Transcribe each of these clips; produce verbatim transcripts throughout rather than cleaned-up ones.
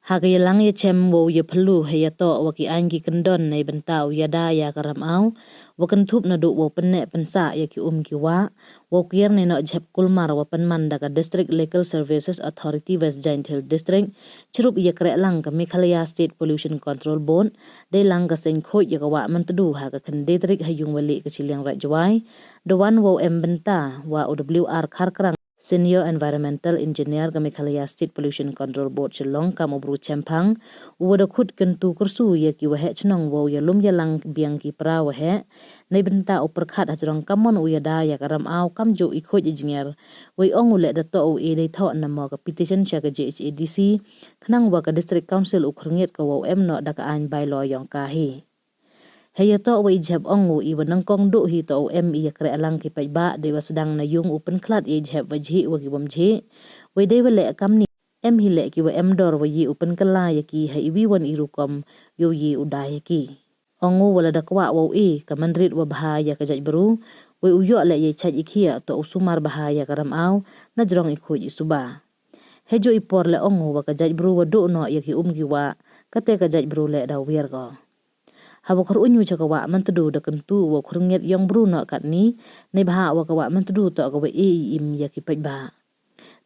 Ha ka yalang yachem wow yaphylla hei yatoh wa ki aiñ ki kyndon neibynta u yada ya ka ramaw, wa kynthup naduh wow pynneh pynsah ya ki um ki wah, wow kiar neinoh jhep kulmar wa pynman da ka District Legal Services Authority West Jaiñtia Hills District, chirup yakrehlang ka Meghalaya State Pollution Control Board, deilang ka seiñ khooid ya ka wah Myntdu ha ka khyndai tarik ha yung wa lieh ka Chilliangraij Jowai, da wan wow em bynta wa u W R Kharkrang, Senior Environmental Engineer ka Meghalaya State Pollution Control Board Shillong, kam u bru chemphang, u wa da khut kyntu kyrsu ya ki waheh chnong wow yalum yalang biang ki para waheh, neibynta u pyrkhat hajrong kammon u yada ya ka ramaw kamjooh i khooid i jngiar, wei ong u leh da toh u e dei thoh namo ka petition sha ka J H A D C, khnang wa ka District Council u khyrngiat ka wow em noh da ka aiñ bylaw yong ka hi. Hei yatoh wa i jhep ong u i wa nyngkong duh hi toh u em i yakrehlang ki paidbah dei wa sdang na yung u pynkhlad i jhep wa jhih wa ki wym jhih, wei dei wa leh kamni, em hi leh ki wa em dor wa ye u pynkylla ya ki ha iwi wan i rukom, yow ye u da ya ki. Ong u wa lada kwah wow e ka mynrit wa bha ya ka jaitbru, wei u yoh leh yei chait i khiah toh u sumar bha ya ka ramaw, najrong i khooid i suba. Heijooh i por leh ong u wa ka jaitbru wa duh noh ya ki um ki wah, kate ka jaitbru leh da wiar ko. Hawa khyrwun u cha ka wah Myntdu da kyntu wow khyrngiat yong bru noh katni, neibhah wa ka wah Myntdu toh ka wa e i im ya ki paidbah.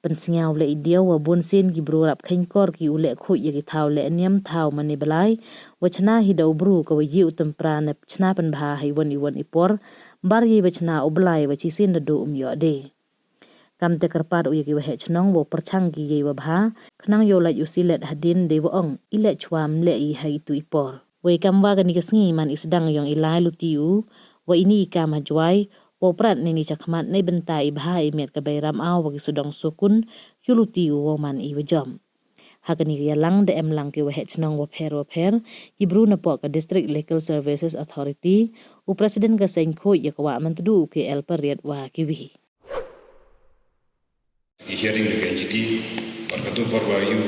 Pynsngaw leh i diaw wa bun sien ki bru rap kheiñkor ki u leh khooid ya ki thaw leh niam thaw mane blai, wa chna hi da u bru ka wa ye u tympra ne chna pynbha ha iwan iwan i por, bar ye wa chna u blai wa chisien da duh um yoh de. Kamte kyrpad u ya ki waheh chnong wow pyrchang ki yei wa bha, khnang yow lait u silet hadien dei wa ong i leh chwa ym leh i ha itu i por. Wei kamwa kani ka sngi man i sdang yong i lai luti u, wa ini i kam ha Jowai, wow prat neini chakhmat neibynta i bha i miat ka bei ramaw wa ki sudong sukun, yow luti u wow man i wa jom. Ha kani ka yalang da em lang ki waheh chnong wapher wapher, ki bru napoh ka District Legal Services Authority, u President ka seiñ khooid ya ka wah Myntdu u K L Pariat wa kiwi. I hearing ka N G T, par katu por wa yu,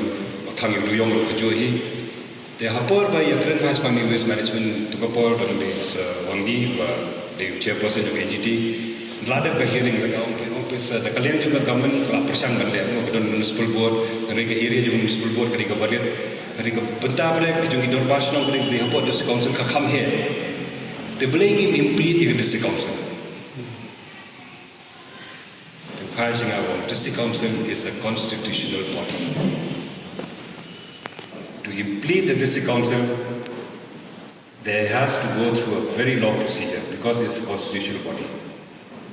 wa thang yu yong lo ka jo hi. Te ha por ba ya kren mas pang ni waste management tu ka por da ni, uh, Wangdi wa de chairperson ka N G T. La da ka hearing da ka ong pe, ong pe sa, da ka liang jong ka government ka la pyrchang ban leh, mo ka don municipal board, ka ri ka area jong municipal board, ka ri ka Pariat, ka ri ka bynta brek, ka jong ki dorbar chnong, ka ri ka hapoh district council ka kham he. Te balei ngi implement ya ka district council. Te phai sing a wong, district council is a constitutional body. To implement the district council, there has to go through a very long procedure because it's a constitutional body.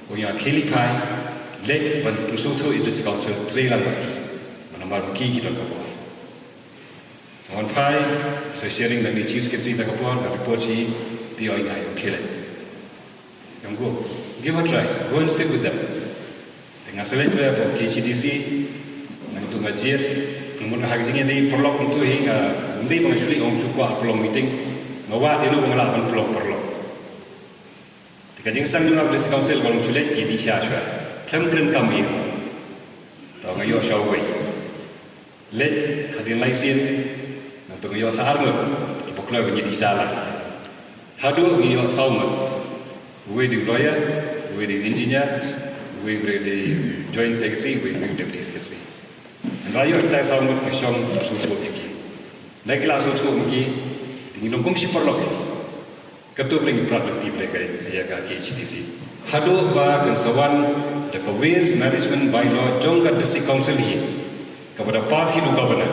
Ko ya kheli phai, leh ban pynsu thu i district council tre lang baki. Mana mar baki ki don ka bor. Wan phai, sa sharing na ni chief secretary ta ka por, na report chi, ti oi ngai, okay le. Yong go, give a try, go and sit with them. Te nga select le po K H A D C, nang tu nga jiet, nang mun nga hak jing di perlok tu hi nga, undi bang suli ong su kwa perlok meeting, nga wa di lu bang la ban perlok perlok. Te ka jingsang jong nga district council bang suli, i di sha sha. Khlem kren kam i. To nga yo sha wei. Leh, hadien lai sien, nang tu nga yoh sa ar ngut, ki bokla ngi di sala. Haduh ngi yoh saw ngut. Uwei di lawyer, uwei di engineer, uwei, uwei di joint secretary, uwei, uwei deputy secretary. Nda yoh kita saw ngut ki shong suthu ki. Nda ki la suthu ki, tingi long kum shi paralok ki. Katu bring productive le ka, ya ka K H A D C. Haduh ba kan sa wan da ka waste management bylaw jong ka district council hi. Ka ba da pass hi du governor.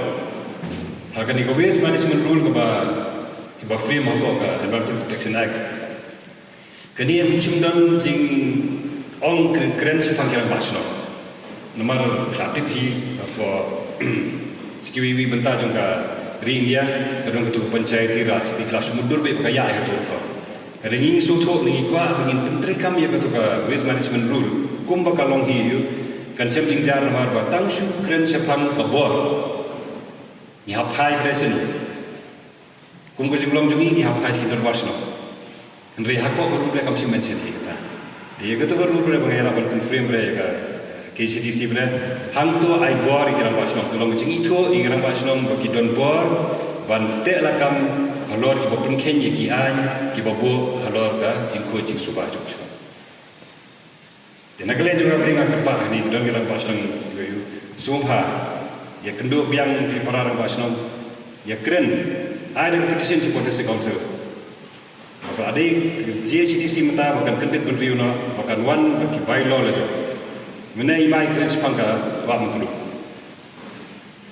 Ha kani ka waste management rule ka ba, ka ba frame hapoh ka Environmental Protection Act. Kani em chim don jing ong kren, kren shaphang ki rangbah chnong. Namar khatip hi, ko, ski wi wi bynta jong ka ri India, ka dong katu ka panchayati raj, ti klas mudur be ka ya ha tu ko. Ri ngi suthu ngi kwah, ngi pyntreikam ya katu ka waste management rule, kum ba ka long hi yu, kan sem jingjar namar ba tang shu kren shaphang ka bor. Ngi hap phai kren sinu. Kum ka jinglong jong ngi ngi hap phai ki dorbar chnong. Hynrei hapoh ka ruh re kam shi mention hi kata. Te ya katu ka ruh re ba ngi rap ban confirm re ya ka K H A D C re. Hangto ai bor ya ki rangbah chnong. Ka long ka jingithuh ya ki rangbah chnong ba ki don bor ban teh lakam halor ki ba pynkheiñ ya ki aiñ ki ba buh halor ka jingkhooid jingsuba jong chnong. Te na ka liang jong nga bri nga kyrpad hani ki don ki rangbah chnong yu, yu. Sngewbha ya kynduh biang ki para rangbah chnong. Ya kren, ai dang petition chi District Council. Ba dei G H A D C mynta ba kan kyndit bynriew noh, ba kan wan, ba ki bylaw la jong. Mynne i mai kren chi pang ka wa mynta lu.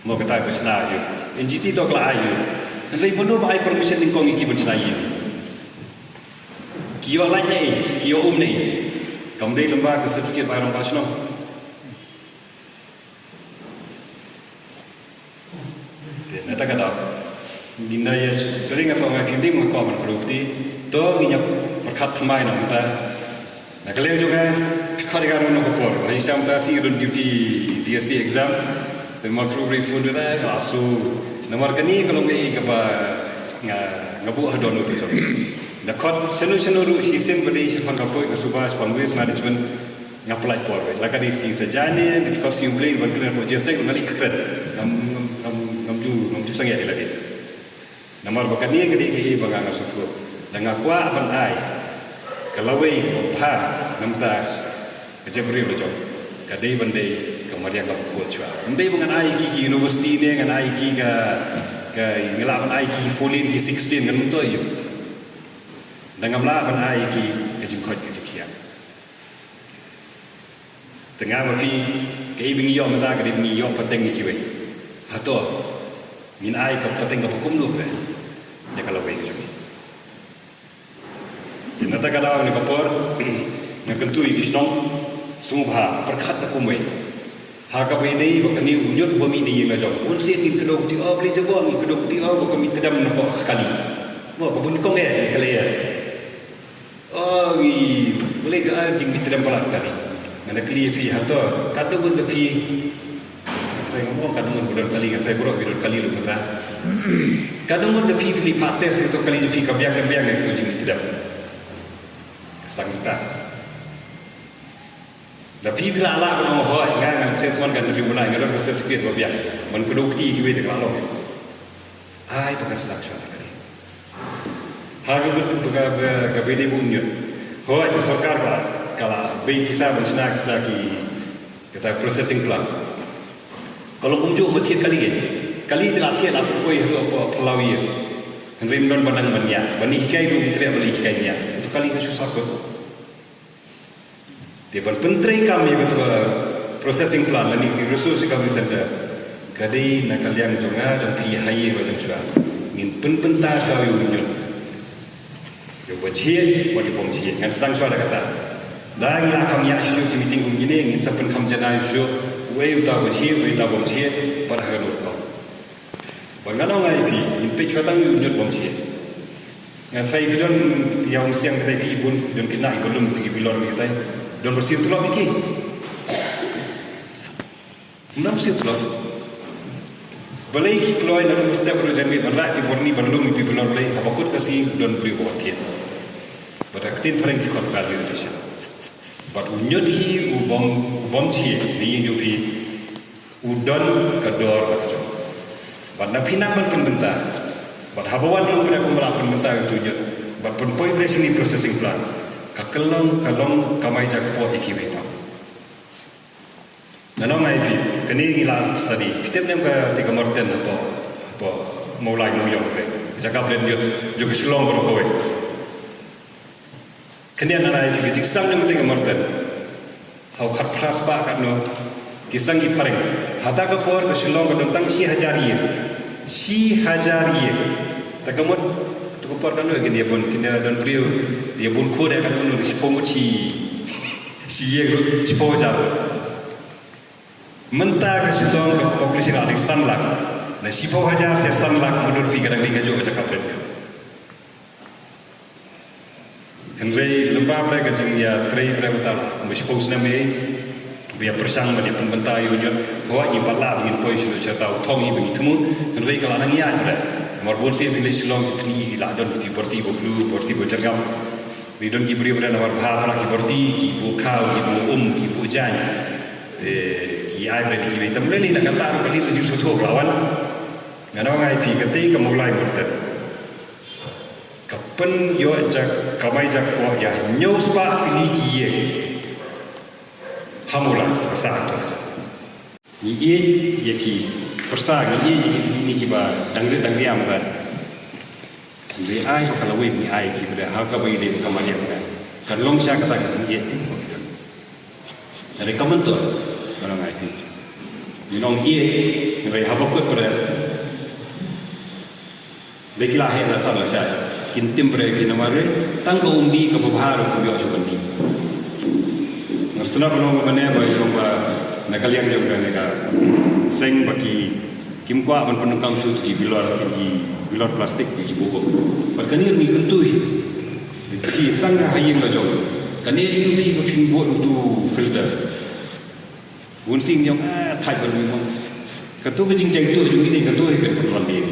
Mo kata ka chna yu. N G T to kla ai yu. Hynrei mano ba ai permission nyngkong i ki ban chna yu. Ki yoh lait nei, ki yoh um nei. Kam dei lamba ka certificate ba rong ba shnong. Te, na ta ka daw. Ngi na ya, pering nga song nga ki ding nga ko ban kru kti. To ngi nya perkat thymmai na mynta. Na ka leng jong nga, phi khot i ka rong no ka por. Hai sam ta si run duty D S C exam. Te ma kru ri phone da, asu. Namar kani ka long ka i ka ba nga, nga bu hadon no ki jong. Na khot senu senu ru si sen ba dei si pang ka poi ka suba, si pang waste management. Nga pynlait por wei. Laka dei si sa jani, because you blame ban kren por jesek, nga li kren. Ngam, ngam, ngam, ngam ju, ngam ju sangeh ila dei. Namar ba kani ka dei ka i ba nga nga suthu. Da nga kwah ban ai. Ka lawei, ba bha, namta, ka jabri la jong. Ka dei ban dei, ka mariang ka bakhuid chwa. Ngam dei ba ngan ai ki, ki university ne, ngan ai ki ka, ka, nga lah ban ai ki four lane, ki six lane, ngan mynta yu. Da ngam lah ban ai ki, ka jingkhoid ka jingkhiah. Te nga ma phi, ka i ba ngi yoh mynta, ka dei ba ngi yoh pateng ki wei. Hato, ngin ai ka pateng ka ba kum duk re. Ya ka lawei ka jong ngi. Te na ta ka daw ne ka por, nga kyntu i ki shnong, sngewbha, pyrkhat da kum wei. Ha ka ba i dei, ba kani u ñiut ba mi dei ïing la jong. Bun sien ngin kdew ti o, bli jabo ngin kdew ti o, ba ka mi tdem na ko kali. Mo, ka bun kong e, ka le e. O, wi, bale ka, ah, jingmi tdem palat kali. Nga na kali phi hato, ka dang ngut da phi. Trai ngam ong ka dang ngut ba don kali, nga trai bro ba don kali lu mynta. Ka dang ngut da phi phi li pat test ito kali phi ka biang ka biang ito jingmi tdem. Ka sang mynta. Da phi phi la lah ban ong hoi, nga nga test man kan da phi bunai, nga don ka certificate ba biang. Man ka duk ti ki wei te ka la long. Ai, ba kan sdang shuwa da ka dei. Ha ka bit, ba ka, ba ka, ba dei bu ñiut. Hoi, ba sorkar ba, ka la bei pisa ban shna kita ki, kita processing plant. Ka long kumjuh ba thied kali ke. Kali te la thied la pynpoi ha, ha, ha, phyllaw ïa. Hynrei ym don ba dang ban ïa. Ban i hikai du, ym treh ban i hikai ïa. Itu kali ka shu sakut. Te ban pyntrei kam ïa katu ka processing plant lane ka resource recovery center. Ka dei na ka liang jong nga, jong phi, ha ïing wa jong shuwa. Ngin pynbynta shuwa ïa u ñiut. Ïa u ba jhieh, bad ïa u bym jhieh. Ngan sdang shuwa da kata. Da ngi la kham ïa shuh ki meeting kum kine, ngin sa pynkham janai shuh. Uei uta u ba jhieh, uei uta u bym jhieh, bad ha ka lut ko. Bad nga ong ai phi, ngin peit ka tang u ñiut bym jhieh. Nga trai phi don, ïa u mynsiem katai phi i bun, don khynnah i ba lum ki bilor katai. Don ba siew tulop ïa ki. Ym don ba siew tulop. Balei ki kloi na lum step ru jan mi ban rah ki bor ni ban lum ki bilor balei, haba kut ka sngi don briew ba thied. Bad ka ktien phareng ki khot value addition. Bad u ñiut hi u bym, u bym jhieh, ni ïing jong phi. U don ka dor ha ka jong. Bad na phi nang ban pynbynta. Bad haba wan lum pynbynta kum ba la pynbynta ïa utu u ñiut. Bad pynpoi pynlong sini processing plant. Ka kyllong, ka long kamai jakpoh ïa kiwei pat. Nga ong ai phi, kane ngi la study. Phi tip ne em ka ti ka Morten hapoh, hapoh Mawlai Mawiong te. Jaka pynlong ñiut, jong ka Shillong ka long kawei. Kane nana ïa ki jingsang jong ka ti ka Morten. Haw khatphra spah katno. Ki sang ki phareng. Hata ka por ka Shillong ka don tang shi hajar ïing. Shi hajar ïing. Ta ka mut, tu ka por katno kin ïa bun, kin ïa don briew. Ïa bun khur ïa katno, shiphew ngut shi, shi ïing ruh, shiphew hajar. Mynta ka Shillong ka population ka dei san lak. Na shiphew hajar sha san lak, mudui phi ka dang dei ka jong ka jaka pynlong. Hynrei lympa bre ka jingïatrei bre uta la, mut shiphew snem ei, ba ïa pyrshang ban ïa pynbynta ïa u ñiut, hooid ngi pat lah ba ngin poi sha, sha tau thong hi ba ngi thmu, hynrei ka la nang ïaid bre. Namar bun sien phi leit Shillong phi pyn-i ki la don ki borti ba blue, borti ba jyrngam. Phi don ki briew bre namar bha para ki borti, ki booh khaw, ki booh um, ki booh jaiñ. Te ki ai bre di kiwei, te ym lei lei tang kata ruh ka lei ka jingsngewthuh ka la wan. Nga ong ai phi katei ka Mawlai Morten. Ka pynïoh jak, kamai jakpoh ïa hynñiew spah tylli ki ïing. Ha Mawlai, ki ba sah hangto hajan. Ngi ïeit ïa ki, Pyrsa ngi i ki ni ki ba dang ri dang riam ka. Ri ai ba ka lawei ni ai ki ba ha ka ba i de ka mariam ka. Kan long sha kata ka jing i. Ri ka mentor. Ba nong ai ki. Ni nong i, ri ha ba kut ba. Dei ki la heh la sam la shai. Kin tim bre ki namar re, tang ka umdi ka ba bha ru ka yoh chu kan di. Nga sdang ba nong ba ne ba yong ba na ka liang jong ka ne ka seng ba ki kim kwah ban pyndonkam shuh ki bilor, ki bilor plastik ki buko. Ba ka ni ngi kyntu hi. Ki sang ha ïing la jong. Ka ne ïu ki ba phin buh tu filter. Bun sien yong, ah, thait ba mi mong. Katu ka jingjia tu jong ini katu hi ka pynlong di.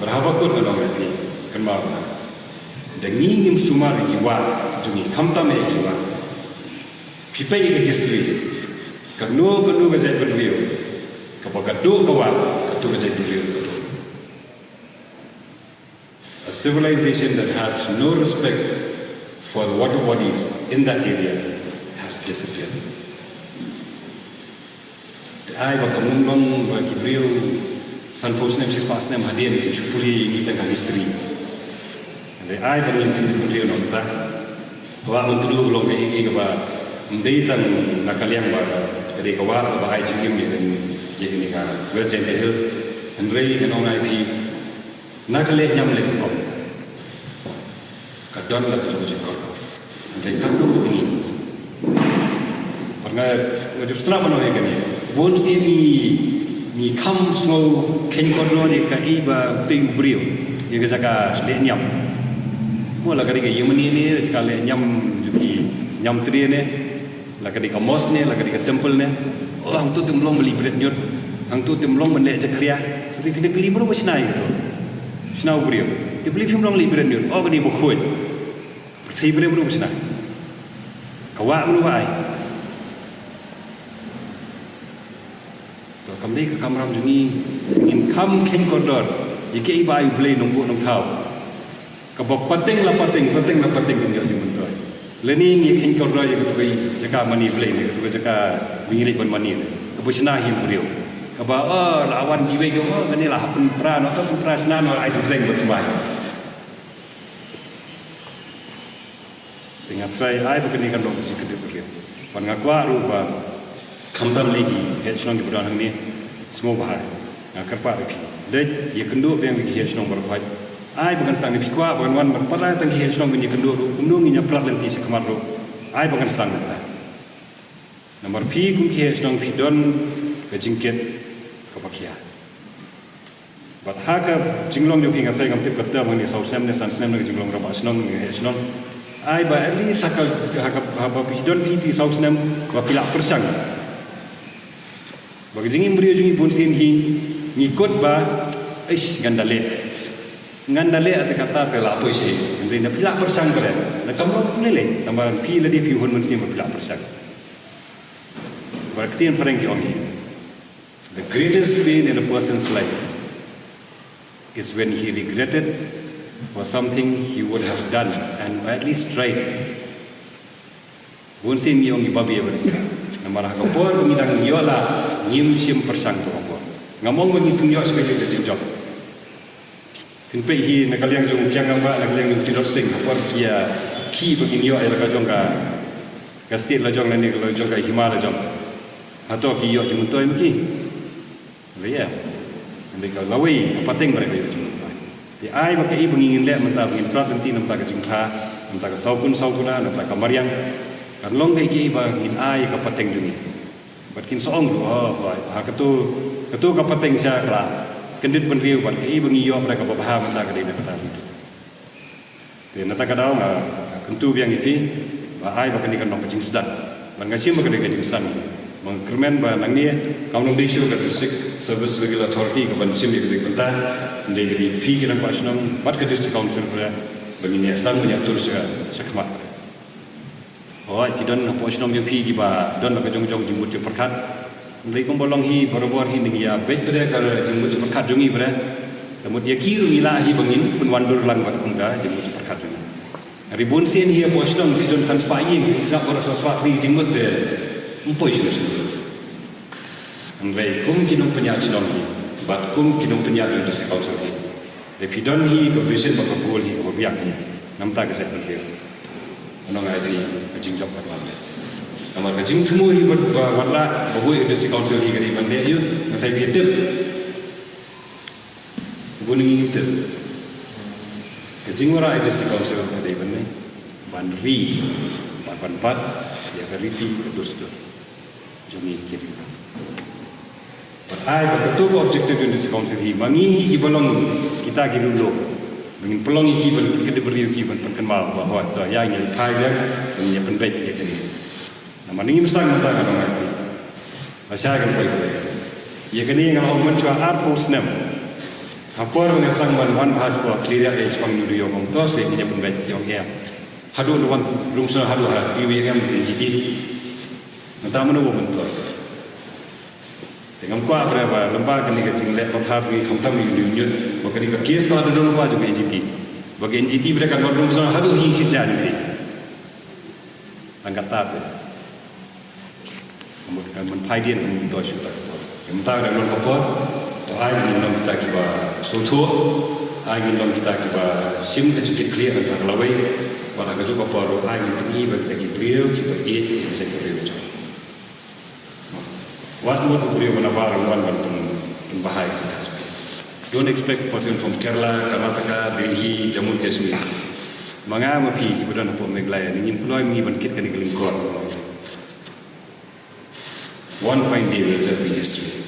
Ba ha ba kut ka long ni kan ba. Da ngi ngim sumar ki wa jong i khamtam e ki wa. Phi peit ka history. Kano kano ka jait bynriew ka ba ka duk ka wa, katu ka jait bynriew ka duk. A civilization that has no respect for the water bodies in that area has disappeared. Te ai ba ka mung long ba ki briew sanphew snem, shispah snem hadien ki chupuri ni tang ka history. Te ai ba ni tin briew nong ta. Wa mun tu long ka i ka ba ndei tang na ka liang ba ka dei ka wa ba ai jingim ya ka ni, ya ka ni ka West Jaintia Hills. Hynrei ka nong ai phi Na ka leh ñiam leh kong. Ka don la ka jong ka jingkor. Hynrei ka tu ka ngi. Par nga, nga ju stra ba no he ka ni. Bun sien ni, ni kham sngew kheiñ kordor ni ka i ba te u briew. Ni ka jaka leh ñiam. Mo la ka ri ka yemani ni, jaka leh ñiam ju ki ñiam tri ni. La ka dei ka mosque ne, la ka dei ka temple ne. Oh, hangtu te ym long ba li bret ñiut. Hangtu te ym long ba leh jakharia. Phi, phi da kylli bru ba shna i katu. Shna u briew. Te phi, phi ym long li bret ñiut. Oh, ka dei ba khuid. Pyrthei bret bru ba shna. Ka wah bru ba ai. To kam dei ka kamram jong ngi, ngin kham kheiñ kordor. Ïa ki ba ai u Blei nongbuh nongthaw. Ka ba pateng la pateng, pateng la pateng kin ïoh jingmyntoi. Lane ngi kheiñ kordor ïa katu ka jaka mane Blei ne, katu ka jaka ba ngi leit ban mane ne. Ka ba shna hi u briew. Ka ba, oh, la wan kiwei ka, oh, kane la hap pynpra, no, hap pynpra shna, no, ai tu zeng ba thymmai. Te nga trai ai ba kane ka long ka jingkynduh briew. Wan nga kwah ruh ba khamtam le ki heh shnong ki ba don hangne, sngewbha. Nga kyrpad ruh ki. Dei, ïa kynduh biang ki heh shnong baroh. Ai ba kan sang, phi kwah ba kan wan ban pynrai tang ki heh shnong ban ïa kynduh ruh, kumno ngin ïa prat lynti sha khmat ruh. Ai ba kan sang mynta. Namar phi kum ki heh shnong phi don ka jingkit ka ba khia. Bad ha ka jinglong jong phi nga trai ngam tip ka term hangne saw snem ne san snem ne ka jinglong rangbah shnong ne heh shnong. Ai ba at least ha ka, ha ka, ha ba phi don phi ti saw snem ba phi lah pyrshang. Ba ka jingim briew jong ngi bun sien hi ngi kut ba, ish, ngan da leh. Ngan da leh ate kata te lah poi shi. Hynrei na phi lah pyrshang ba leh. Na kam long phi leh leh. Tang ba phi lade phi hun mynsiem ba phi lah pyrshang. Ba ka ktien phareng ki ong hi. The greatest pain in a person's life is when he regretted for something he would have done and at least tried. Bun sien ngi ong ngi babi ya bari. Namar ha ka por ngi dang ïoh la ngim shim pyrshang to ka por. Ngam ong ba ngi tun ïoh shi ka jingjop. Pynpei hi na ka liang jong u Kiang Rangbah, na ka liang jong u Tirot Sing, ha por ki ya ki ba kin ïoh ïa la ka jong ka, ka state la jong lane ka la jong ka hima la jong. Hato ki ïoh jingmyntoi ma ki. Hynrei ya. Hynrei ka lawei, ka pateng ba ka ïoh jingmyntoi. Te ai ba ka i ba ngin leh mynta ba ngin prat lynti namta ka jingtha, namta ka saw kun saw kuna, namta ka mariang. Kan long ka i ba ngin ai ka pateng jong ngi. Bad kin sa ong ruh, oh, bhoi, ha katu, katu ka pateng sha ka la kyndit bynriew bad ka i ba ngi ïoh bad ka ba bha mynta ka dei na kata. Te nata ka daw nga kyntu biang ïa phi ba ai ba kane ka long ka jingsdang. Bad nga shim ba ka dei ka jingsdang. Ba nga kyrmen ba nangne kam long dei shuh ka District Service Legal Authority ka ban shim ïa ka dei bynta. Dei ka dei phi ki rangbah shnong bad ka District Council ba ngin ïa sdang ban ïa tur sha, sha khmat. Hooid, ki don hapoh shnong jong phi ki ba don la ka jong jong jingmut jingpyrkhat. Hynrei kumba long hi barabor hi ngi ïa beit bret ka jingmut jingpyrkhat jong ngi bret. Te mut ïa ki ruh ngi lah hi ba ngin pynwandur lang bad kum ka jingmut jingpyrkhat jong ngi. Hynrei bun sien hi hapoh shnong phi don san spah ïing, ngi sngap baroh san spah tylli jingmut te. Ym poi shuh shuh. Lei kum ki nongpyniaid chnong hi, bad kum ki nongpyniaid District Council hi. Lei phi don hi ka vision bad ka goal hi, ka biang hi. Namta ka jait pynbiang. Nong ai phi ka jingjop ka wan de. Namar ka jingthmu hi bad, bad, bad la, ka bui District Council hi ka dei ban de yu, nga thai phi tip. Bun ngi tip. Ka jingwara District Council ka dei ban ne, ban ri, ban, ban pat, ya ka riti, ka dustur. Jong ngi ki ri. Bad ai, bad katu ka objective yong District Council hi, ma ngi hi ki ba long, kita ki ri lok. Ba ngin pynlong i ki ban, ka dei bri ki ban, ban kynmaw, ba hoi, to, ya ngi phai ya, ban ya pynbeit ya kani. Namar ngi msang mynta nga nong ai phi. Ba shai kan poi poi. Ya kani nga ong man chwa ar phew snem. Ha por nga sang man wan bha spor clear ya e chpang nu ri yong ong to se ngi ya pynbeit yong em. Hadu nu wan rung sa hadu ha pi wi em N G T. Mynta mano wa mynta. Te ngam kwah pre ba lamba kani ka jingleh pathar wi khamtam wi wi nyut. Ba kani ka case ka da don wa ju N G T. Ba ka N G T bre ka wan rung sa hadu hi shi jan wi. Tang kata te. Mut, eh, man phai dien, mut to shu ta ka por. Em ta ka long ka por. To ai ngin long kita ki ba sotho. Ai ngin long kita ki ba sim ka jingkit khlieh ta ka lawei. Bad ha ka juk ka por, ai ngin pyni ba kita ki briew, ki ba ïeit, ki ba jait ka briew jong. Wat mut u briew ba na bar wan ban pyn, pynbahai ka jingkit. Don't expect person from Kerala, Karnataka, Delhi, Jammu Kashmir. Ma nga ma phi ki ba don hapoh Meghalaya, ngin pynlong mi ban kit kani ka lyngkor. One fine day will just be history.